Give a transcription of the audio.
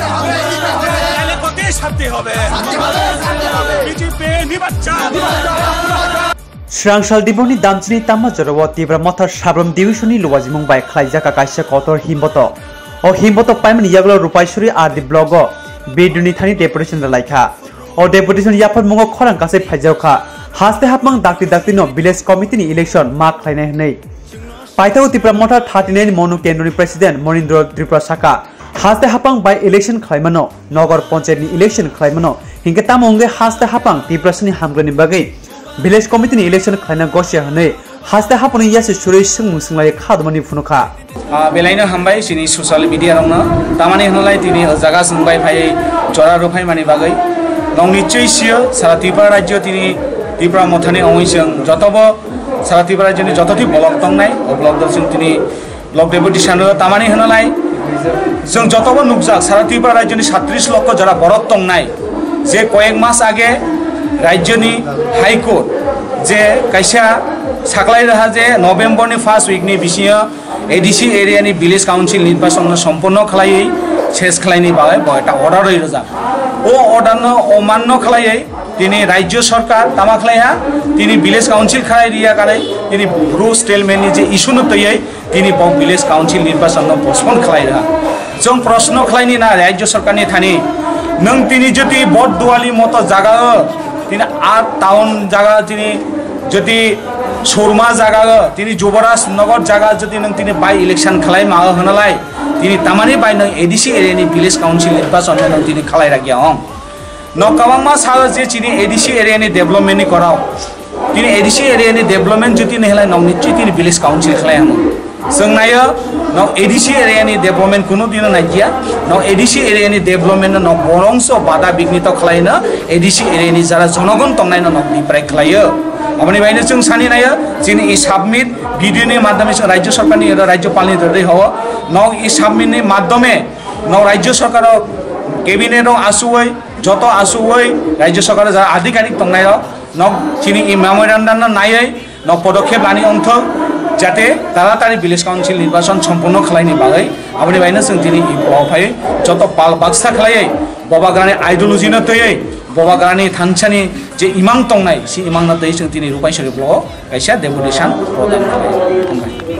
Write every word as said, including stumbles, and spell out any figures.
তাহলে কতই শান্তি হবে? বিজেপি নির্বাচন। Swrangshal Diboni damchini tama jorao Tipra Motha Sabram Division ni luajimung bai khlaijak kaisa kotor himboto. O himboto paimani yagulo Rupaisuri R D block o B D O ni thani deputation rwlaikha. O deputation yapharmungo khorang kasai phaijaokha. Haste hapmang dakti dakti no village committee ni election ma khlainai hwnwi. Paithago Tipra Motha thirty nine Monu Kendroni President Monindra Tripura saka, haste hapang bai election khlaimano, Nogor Panchayat ni election khlaimano, hinkhe tamo wngwi haste hapang Tiprasani hamgani bagwi village committee ni election khlaina gosia hwnwi haste hapangni yasi surwi swngmung swnglawi kha dwmani phunukha. Ah, belaino hambai chini social media rokno, tamani hwnlai tini o jaga chwng bai phai jora rwphaimani bagwi. Nokni chwi sio sara Tripura rajyo tini Tipra Mothani ongwi chwng jotobo sara Tripura rajyoni joto ti block tongnai, o block do chwng tini block deputy sano tamani hwnlai. Chwng jotobo nukjak sara Tripura rajyoni satris lokho jora borok tongnai, je koyek mas age rajyoni High Court je kaisa saklai raha je November ni first week ni bisingo A D C area ni village council nirbachon no somporno khlaiwi ses khlaini bagwi bo ekta order rwi rwjak. O order no omanno khlaiwi tini rajyo sarkar tama khlaiha, tini village council khlai riya kanai, tini Bru settlement ni je issue no twiwi tini bo village council nirbachon no postpone khlai rwha. Chwng proshno khlaini na rajyo sarkar ni thani, nwng tini jodi Bordwali moto jaga o, tini a town jaga tini jodi Surma jaga o, tini Juboraj Nagar jaga jodi nwng tini by election khlai ma o hwnalai, tini tamani bai nwng A D C area ni village council nirbachon no nwng tini khlai rakya ong. Nok kwbangma sao je chini A D C area ni development ni korao. Tini A D C area ni development jodi nailai nok ni chwi tini village council khlai amo. Chwng naio nok A D C area ni development kuno dino naikia. Nok A D C area ni development no nok borongso bada bigni to khlai no A D C area ni jara jonogon tongnai no nok biprai khlaio. Aboni baino chwng sani naio chini i submit B D O ni madhyome chwng rajyo sarkar ni ero rajyopal ni dodoi hao. Nok i submit ni madhyome nok rajyo sarkar o cabinet o asugoi joto asugoi rajyo sarkar jara adhikarik tongnai rok nok chini i memorandum no naiwi nok podokkhep lani ongthok jate taratari village council nirbachon somporno khlaini bagwi aboni baino chwng tini i block phai joto pal baksa khlaiwi bobagrani ideology no twiwi bobagrani thansani je imang tongnai si imang no twi chwng tini Rupaisuri block o kaisa deputation prodan khlai.